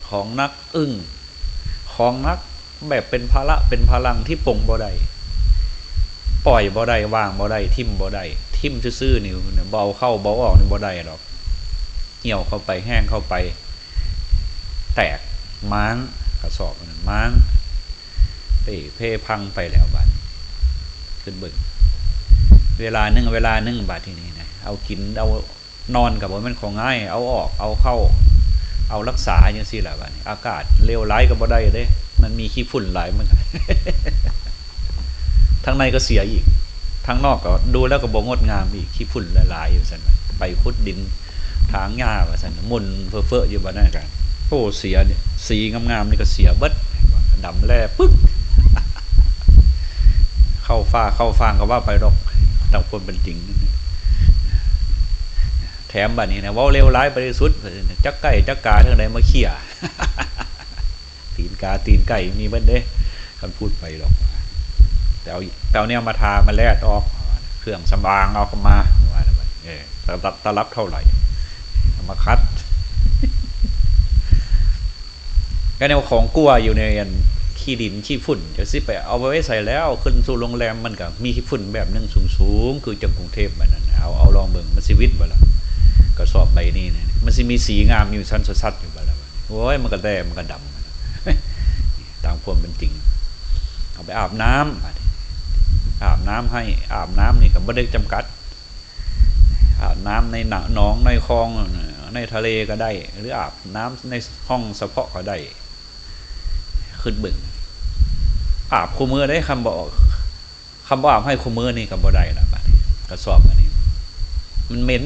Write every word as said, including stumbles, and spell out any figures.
ของหนักอึ้ง ของหนักแบบเป็นภาระเป็นพลังที่ปลงบ่ได้ ปล่อยบ่ได้ วางบ่ได้ ทิ่มบ่ได้ ทิ่มซื่อๆนี่บ่เอาเข้าบ่ออกนี่บ่ได้ดอก เหี่ยวเข้าไป แห้งเข้าไป แตก ม้าง กระสอบนั้นม้าง เป้เพ่พังไปแล้วบัด ขึ้นเบิ่ง เวลาหนึ่ง เวลาหนึ่ง บัดทีนี้นะ เอากิน เอานอนก็บ่แม่นของง่าย เอาออก เอาเข้า เอารักษาจังซี่ล่ะบัดนี้ อากาศเลวร้ายก็บ่ได้เด้ มันมีขี้ฝุ่นหลาย มัน ทางในก็เสียอีก ทางนอกก็ดูแล้วก็บ่งดงามอีก ขี้ฝุ่นหลายๆ อยู่ซั่นน่ะ ไปขุดดิน ถางหญ้าว่าซั่นน่ะ หมุนเฟ้อๆ อยู่บัดนั้นก็ โอ้ เสียนี่ สีงามๆ นี่ก็เสียเบิด ดำแล่ปึ๊ก เข้าฟ้าเข้าฟางก็ว่าไปดอก ตามความเป็นจริง แถมบัดนี้นะ เว้าเลวร้ายไปที่สุด จักไก่จักกาทางใดมาเขี่ย ตีนกาตีนไก่มีเบิดเด้ คันพูดไปดอก แต่เอา แต่เอาแนวมาทามาแลดออก เครื่องสำอางเอาเข้ามา ว่าแล้วบัด เออ ตลับ ตลับเท่าไหร่ เอามาคัด ก็แนวของกลัวอยู่ในอันขี้ดินขี้ฝุ่น จะสิไปเอาไว้ใส่แล้ว ขึ้นสู่โรงแรมมันก็มีขี้ฝุ่นแบบหนึ่งสูงๆ คือจังกรุงเทพฯ บัดนั้น เอา เอาลองเบิ่ง มันสิวิดบ่ล่ะ กระสอบใบนี้เนี่ย มันสิมีสีงามอยู่ชั้นสัดๆ อยู่บ่ล่ะ โอ้ย มันก็แดง มันก็ดำ ตามความเป็นจริง เอาไปอาบน้ำ อาบน้ำให้ อาบน้ำนี่ก็บ่ได้จำกัด อาบน้ำในหนองในคลอง ในทะเลก็ได้ หรืออาบน้ำในห้องเฉพาะก็ได้ ขึ้นเบิ่ง อาบคู่มื้อได้ คันบ่ คันบ่อาบให้คู่มื้อนี่ก็บ่ได้ละบัดนี้ กระสอบอันนี้ มันเหม็น